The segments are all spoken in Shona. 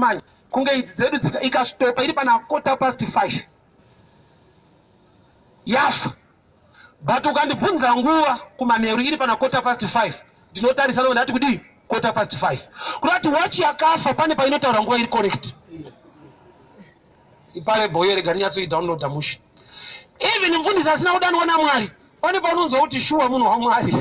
manje kunge idzi dzedu dzika ikastopa iri pana quarter past 5 yafa. But ukandibvunza nguva kumanheru iri pana quarter past 5 ndinotarisa ndobva ndati kudii quarter past 5. Kureva kuti wachi yakafa pane painotaura nguva iri correct. Iparable iyo rega ndinyatsoidownloada mushe. Even mfundisi asina kudanwa naMwari pane paunonzwa kuti shuwa munhu waMwari.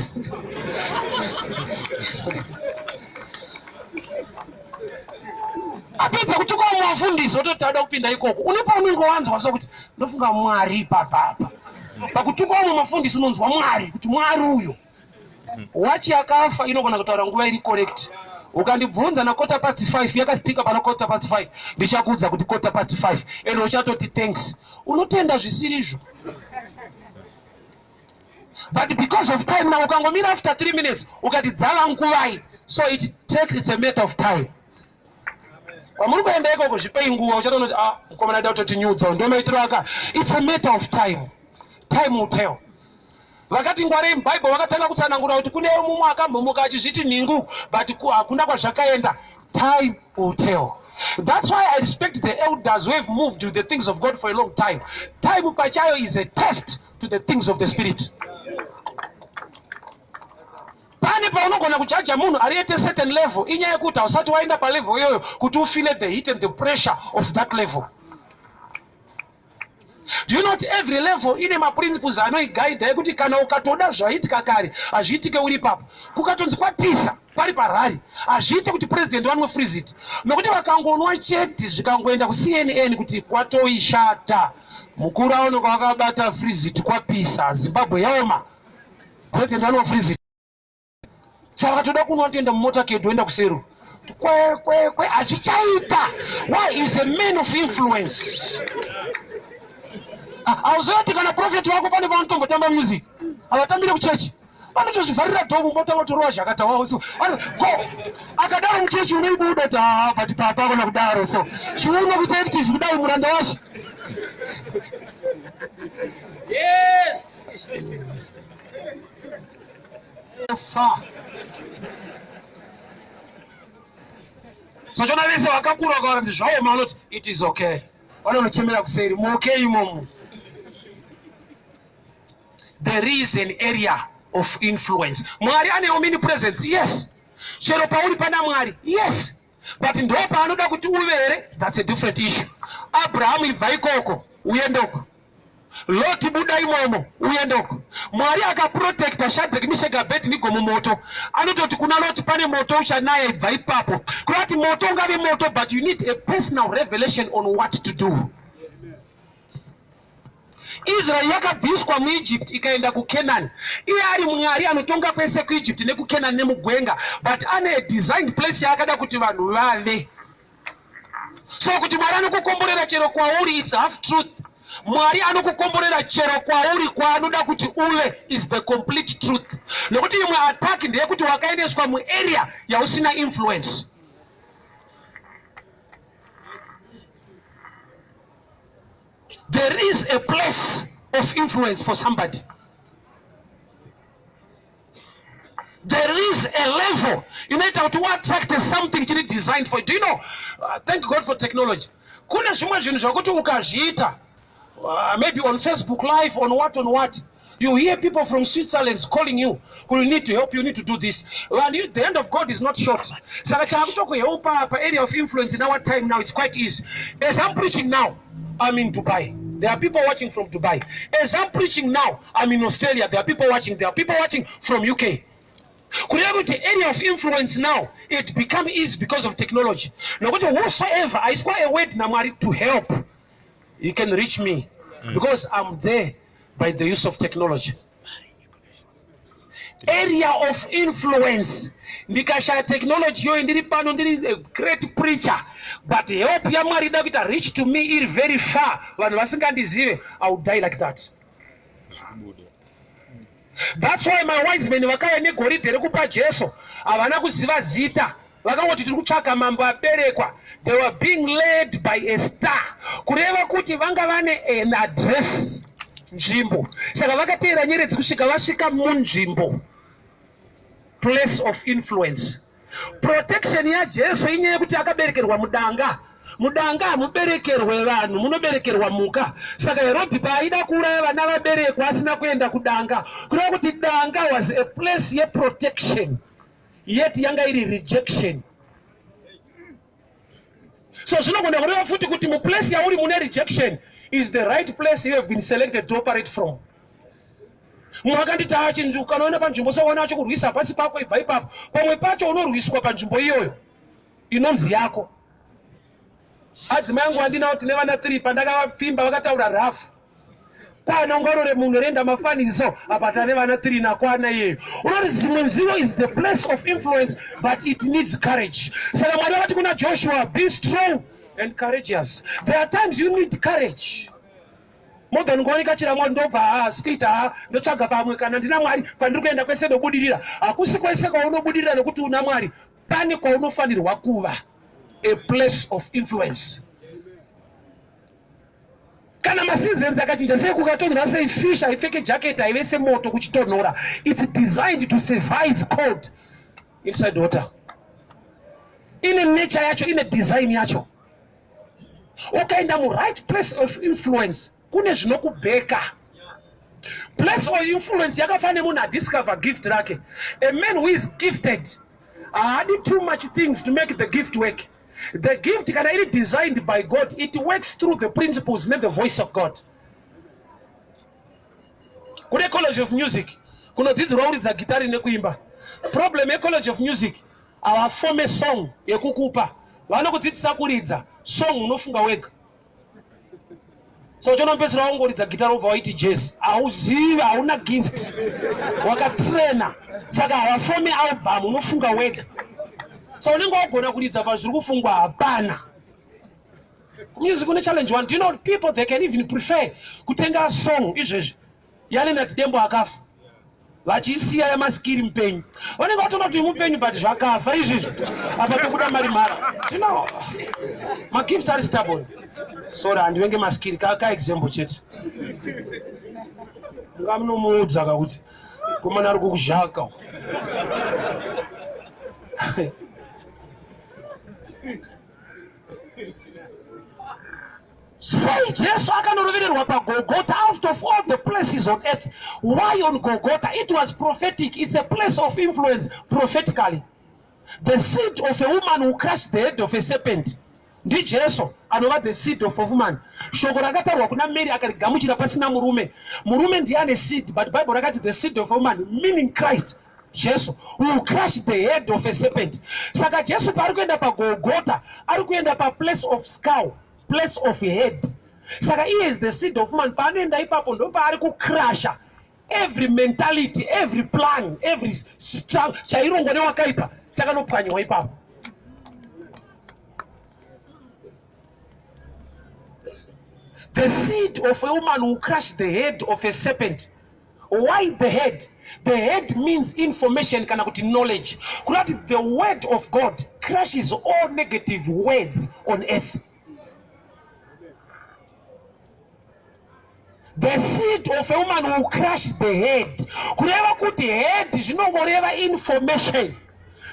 Apedza kutuka umwe wafundisi ototi ada kupinda ikoko. Une paunenge wanzwa sokuti ndofunga Mwari ipapapa. Pakutuka umwe mafundisi unonzwa Mwari kuti Mwari uyo. Wachi yakafa inogona kutaura nguva iri correct. Ukandibvunza na quarter past 5 yakasitika pana quarter past 5 ndichakuudza kuti quarter past 5 and uchatoti thanks. Unotenda zvisirizvo. But because of time now ukangomira after 3 minutes ukati dzava nguvai, so it takes, it's a matter of time. Kwamuri kuenda ikoko zvipei nguva, uchatoona kuti ah mukomana aida kutotinyudza ndo maitiro aka. It's a matter of time. Time will tell. Vakati ngwarei muBible vakatanga kutsanangura kuti kune mumwe akambomuka achizviti nhingu but hakuna kwazvakaenda. Time will tell. That's why I respect the elders who have moved with the things of God for a long time. Time pachayo is a test to the things of the spirit. Pane paunogona kujaja munhu ari at a certain level, inyaya yekuti hausati waenda palevel iyoyo kuti ufile the heat and the pressure of that level. Do you know kuti every level ine maprinciples anoiguida ekuti kana ukatoda zvaiitika kare hazviitike uri ipapo. Kukatonzi kwapisa pari parari hazviite kuti president vanwe freezit, nokuti vakangonwa chete zvikangoenda kuCNN kuti kwatoishata mukuru aonekwa vakabata freezit kwapisa Zimbabwe yaoma, president vanwa freezit. Saka vakatoda kunwa toenda mumota kedu oenda kuseru kwe kwe kwe hazvichaita. Why? Is a man of influence. Hauzoti kana prophet wako pane vanotombotamba music havatambire kuchechi, vanotozvivharira dhomu mbotanga kutorova zvakata wavo. So go akadaro muchechi unoibuda kuti haa but papa akona kudaro, so chiuno kuti active kudai muranda washe. Yes. Fa. Sachona vese vakakura vakanzi zvaoma vanoti it is okay. Vanonochemera kuseri muokei imomo. There is an area of influence. Mwari ane omnipresence, yes. Chero pauri pana Mwari, yes. But ndo paanoda kuti uve here, that's a different issue. Abraham ibva ikoko uende uko. Loti buda imomo uende uko. Mwari akaprotecta Shadrach, Meshach, Abednego mumoto. Anototi kuna Loti pane moto uchanaya ibva ipapo. Kureva kuti moto ungave moto but you need a personal revelation on what to do. Israel yakabviswa muEgypt ikaenda kuCanaan. Iye ari Mwari anotonga kwese kuEgypt nekuCanaan nemugwenga, but ane a designed place yaakada kuti vanhu vave. So kuti Mwari anokukomborera chero kwauri, it's half truth. Mwari anokukomborera chero kwauri kwaanoda kuti uve is the complete truth. Nokuti imwe attack ndeyekuti wakaendeswa muarea yausina influence. There is a place of influence for somebody. There is a level inoita kuti uattracte something chiri designed for you. Do you know, thank God for technology. Kune zvimwe zvinhu zvakuti ukazviita maybe on Facebook Live, on what, on what, you hear people from Switzerland calling you, who you need to help, you need to do this. Well, the hand of God is not short. Saka chakutokuhelpa pa area of influence in our time now, it's quite easy. As I'm preaching now, I'm in Dubai. There are people watching from Dubai. As I'm preaching now, I'm in Australia. There are people watching. There are people watching from UK. Kureva kuti area of influence now, it become easy because of technology. Nokuti whosoever aiswa a word naMwari to help, he can reach me because I'm there by the use of technology. Area of influence. Ndikashaya technology yoyo ndiri pano ndiri a great preacher, but help yaMwari ida kuita reach to me iri very far, vanhu vasingandizive, I will die like that. That's why my wise men vakauya negoridhe rekupa Jesu havana kuziva zita, vakangoti tiri kutsvaka mambo aberekwa. They were being led by a star, kureva kuti vanga vane an address, nzvimbo. Saka vakateera nyeredzi kusvika vasvika munzvimbo, place of influence. Protection yaJesu inyaya yekuti akaberekerwa mudanga. Mudanga hamuberekerwe vanhu, munoberekerwa mhuka. Saka Herodhi paaida kuuraya vana vaberekwa asina kuenda kudanga, kureva kuti danga was a place yeprotection, yet yanga iri rejection. So zvinogona kureva futi kuti muplace yauri mune rejection is the right place you have been selected to operate from. Mumwe akanditi achinzi ukanoona panzvimbo sowana achikurwisa pasi pako, ibva ipapo. Pamwe pacho unorwiswa panzvimbo iyoyo inonzi yako. Adzimai angu andinawo tine vana 3, pandakavapfimba vakataura rafu kwana ungarore munhu renda mafaniso apa tane vana 3 nakwana iyeyo. Unoti zimwe nzivo is the place of influence, but it needs courage. Saka Mwari vakati kuna Joshua, "Be strong and courageous." There are times you need courage more than kuwanika chiramwa. Ndobva asikuita, ndotsvaga pamwe kana ndina Mwari, kwandiri kuenda kwese ndobudirira. Hakusi kwese kwaunobudirira nekuti una Mwari. Pane kwaunofanirwa kuva a place of influence. Kana maseasons akachinja sei, kukatonhora sei, fish haipfeke jacket, haive semoto kuchitonhora. It's designed to survive cold inside water. Ine nature yacho, ine design yacho. Ukaenda muright place of influence, kune zvinokubheka. Place of influence yakafanana nemunhu adiscover gift rake. A man who is gifted haadi too much things to make the gift work. The gift kana iri designed by God, it works through the principles nethe voice of God. Kune College of Music kunodzidzirwa kuridza gitari nekuimba. Problem yeCollege of Music, havafome song yekukupa. Vanokudzidzisa kuridza, song unofunga wega. So uchanopedzisira wangoridza gitari, wobva waiti jazz. Hauzivi, hauna gift wakatrena. Saka havafome album, unofunga wega. So unenge wagona kuridza, pazviri kufungwa hapana. Music une challenge one. Do you know people, they can even prefer kutenga song izvezvi yaLeonard Dembo akafa, vachisiya yaMaskiri mupenyu? Vanenge vatoona kuti mupenyu, but zvakafa izvizvi apa tokuda mari mara. Do you know magift ari stubborn? Sorry, handivenge Maskiri, kaexample chete. Mungamunomuudza kakuti komana ari kukuzhaka. Sei Jesu akanorovererwa paGolgota out of all the places on earth? Why on Golgota? It was prophetic. It's a place of influence prophetically. The seed of a woman who crushed the head of a serpent ndiJesu, anova the seed of a woman. Shoko rakatarwa kuna Mary, akarigamuchira pasina murume. Murume ndiye ane seed, but Bible rakati the seed of a woman, meaning Christ Jesu, will crush the head of a serpent. Saka Jesu paari kuenda paGolgota, ari kuenda paplace of skull, place of head. Saka iye is the seed of man. Paanoenda ipapo, ndo paari kucrasha every mentality, every plan, every chairongwa newakaipa chakanopwanyiwa ipapo. The seed of a woman who crush the head of a serpent. Why the head? The head means information kana kuti knowledge. Kurati the word of God crushes all negative words on earth. The seed of a woman will crush the head, kureva kuti head zvinongoreva information.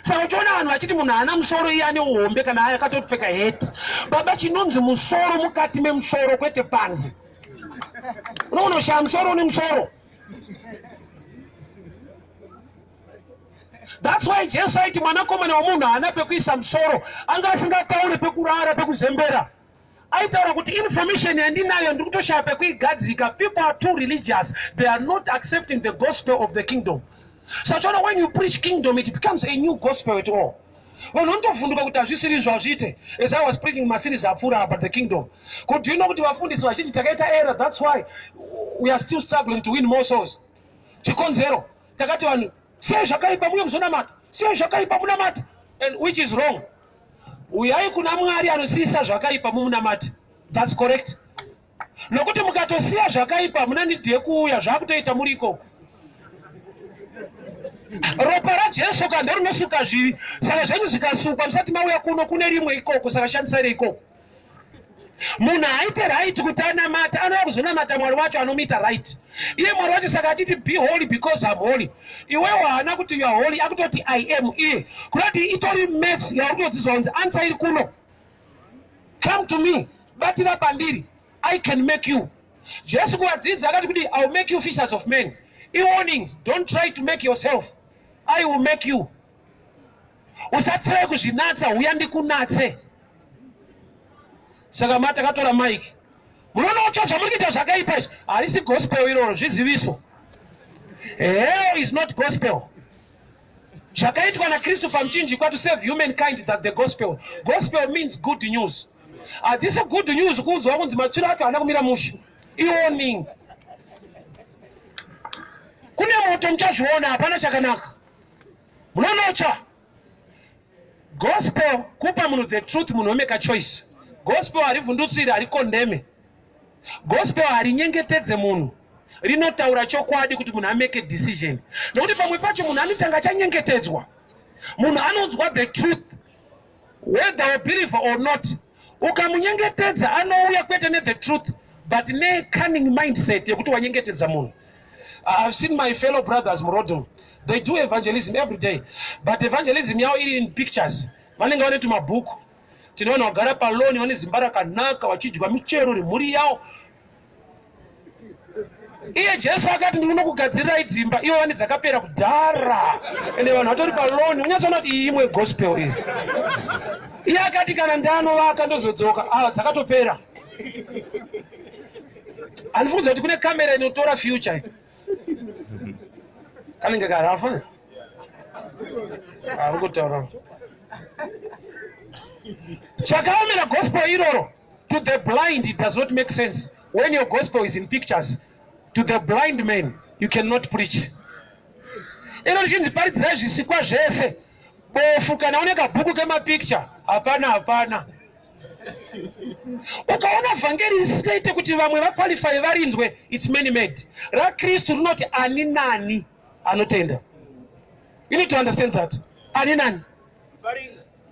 Saka uchiona vanhu vachiti munhu haana musoro, iye ane uhombe kana aya akatopfeka hat. Baba, chinonzi musoro mukati memusoro, kwete panze. Unoshaya musoro une musoro. That's why Jesu aiti mwanakomana womunhu haana pekuisa musoro. Anga asingataure pekurara, pekuzembera. Aitaura kuti information yandinayo ndiri kutoshaya pekuigadzika. People are too religious, they are not accepting the gospel of the kingdom. So achiona, when you preach kingdom, it becomes a new gospel at all. Vanhu vanotovhunduka kuti hazvisiri izvo, hazviite. As I was preaching maseries apfuura about the kingdom, kuti do you know kuti vafundisi vazhinji takaita error? That's why we are still struggling to win more souls. Chikonzero, takati vanhu siyai zvakaipa muye kuzonamata, siyai zvakaipa munamata, and which is wrong. Uyai kuna Mwari anosiyisa zvakaipa mumunamati. That's correct, nokuti mukatosiya zvakaipa, muna need yekuuya, zvakutoita muri ikoko. Ropa raJesu ka ndorinosuka zvivi. Saka zvenyu zvikasukwa musati mauya kuno, kune rimwe ikoko. Saka shandisai reikoko. Munhu haaite right kuti anamata, anouya kuzonamata Mwari wacho anomuita right. Iye Mwari wacho saka achiti be holy because I'm holy. Iwewo haana kuti you are holy, akutoti I am iye. Kurati itori maths yauri kutodzidzwa kunzi answer iri kuno. Come to me, batira pandiri, I can make you. Jesu kuvadzidzi akati kudi, I will make you fishers of men. I-warning, don't try to make yourself. I will make you. Usatry kuzvinatsa, huya ndikunatse. Saka ma takatora mike. Munoona ucho zvamuri kuita zvakaipa izvi, harisi gospel iroro, zviziviso. Hell is not gospel. Zvakaitwa naKristu pamuchinjikwa to save humankind, that the gospel. Gospel means good news. Hadzisi good news kuudzwa kunzi matsviro acho haana kumira mushe. I-warning. Kune moto muchazviona, hapana chakanaka. Munonocha. Gospel kupa munhu the truth, munhu omeka choice. Gospel harivhundutsiri, harikondeme. Gospel harinyengetedze munhu. Rinotaura chokwadi kuti munhu ameke decision. Nokuti pamwe pacho munhu anotanga achanyengetedzwa. Munhu anonzwa the truth whether a believer or not. Ukamunyengetedza anouya kwete ne the truth but ne cunning mindset yekuti wanyengetedza munhu. I've seen my fellow brothers murodom. They do evangelism every day, but evangelism yavo iri in pictures. Vanenge vane tumabhuku. Tine vanhu vagara paloni vane zimba rakanaka vachidya michero remhuri yavo. Iye Jesu akati ndinokugadzirirai dzimba, ivo vane dzakapera kudhara. Ende vanhu vatori paloni, unyatsoona kuti iyi imwe gospel iyi. Iye akati kana ndanovaka ndozodzoka, ah, dzakatopera. Handifungi kuti kune kamera inotora future. Kanenge karafa. Ari kutaura. Chakaomera gospel iroro. To the blind it does not make sense. When your gospel is in pictures, to the blind man you cannot preach. Iro richinzi paridzai zvisikwa zvese. Bofu kana une kabhuku kemapicture, hapana hapana. Ukaona vhangeri risikaite kuti vamwe vaqualify varinzwe, it's many made. RaKristu rinoti ani nani anotenda. You need to understand that. Ani nani.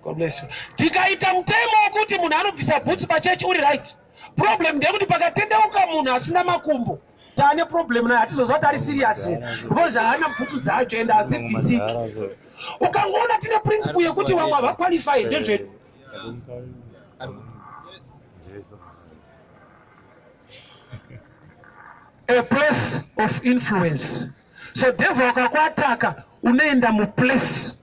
God bless you. Tikaita mutemo wekuti munhu anobvisa bhutsu pachechi uri right. Problem ndeyekuti pakatendeuka munhu asina makumbo, taane problem naye, hatizoziva kuti ari serious because haana bhutsu dzacho and hadzibvisiki. Ukangoona tine principle yekuti vamwe havaqualify ndezvedu. A place of influence. So devil akakuataka unoenda muplace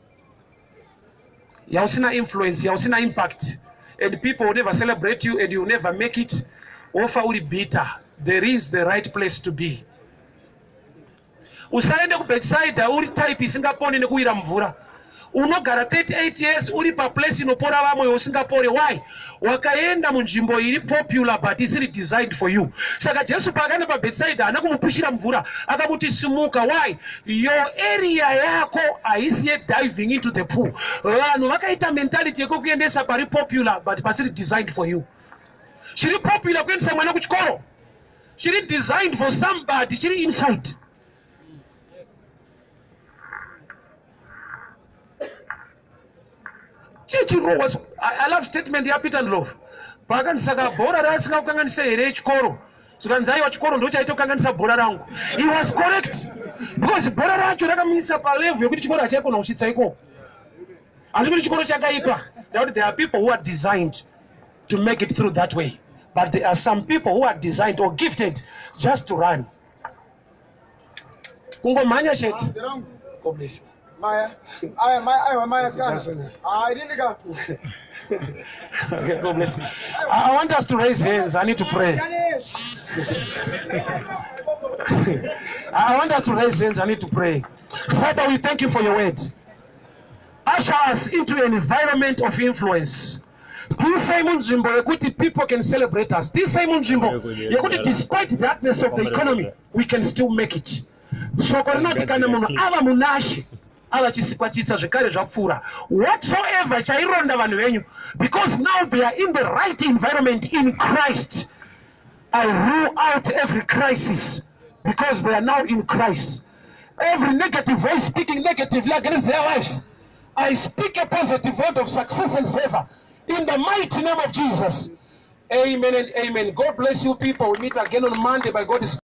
yausina influence, yausina impact, and people will never celebrate you and you will never make it. Wofa uri bitter. There is the right place to be. Usaende kuBethsaida uri type isingaponi nekuwira mvura. Unogara 38 years uri paplace inopora vamwe usingapore. Why? Wakaenda munzvimbo iri popular but isiri designed for you. Saka Jesu paakaenda paBethsaida haana kumupushira mvura, akamuti simuka. Why? Your area yako haisi yediving into the pool. Vanhu vakaita mentality yekukuendesa pari popular but pasiri designed for you. Chiri popular kuendesa mwana kuchikoro, chiri designed for somebody chiri inside. Chichirohwa. I love statement yaPeter Ndlovu paakanzi saka bhora rasingakukanganise here chikoro, zvikanzi aiwa, chikoro ndo chaitokanganisa bhora rangu. He was correct because bhora racho rakamuisa palevel yekuti chikoro hachaikona kusvitsa ikoko. Handisi kuti chikoro chakaipa, ndakuti there are people who are designed to make it through that way, but there are some people who are designed or gifted just to run, kungomhanya chete. God bless you. Maya, aya maya, aiwa maya kana. Ah, inini ka. Okay, God bless you. I want us to raise hands. I need to pray. I want us to raise hands. I need to pray. Father, we thank you for your word. Usher us into an environment of influence. Tiisei munzvimbo yekuti people can celebrate us. Tiisei munzvimbo yekuti despite the hardness of the economy, we can still make it. Shoko rinoti kana munhu ava munashe ava chisikwa chitsa, zvekare zvapfuura. Whatsoever chaironda vanhu venyu, because now they are in the right environment in Christ. I rule out every crisis because they are now in Christ. Every negative voice speaking negatively against their lives, I speak a positive word of success and favor in the mighty name of Jesus. Amen and amen. God bless you people. We meet again on Monday by God's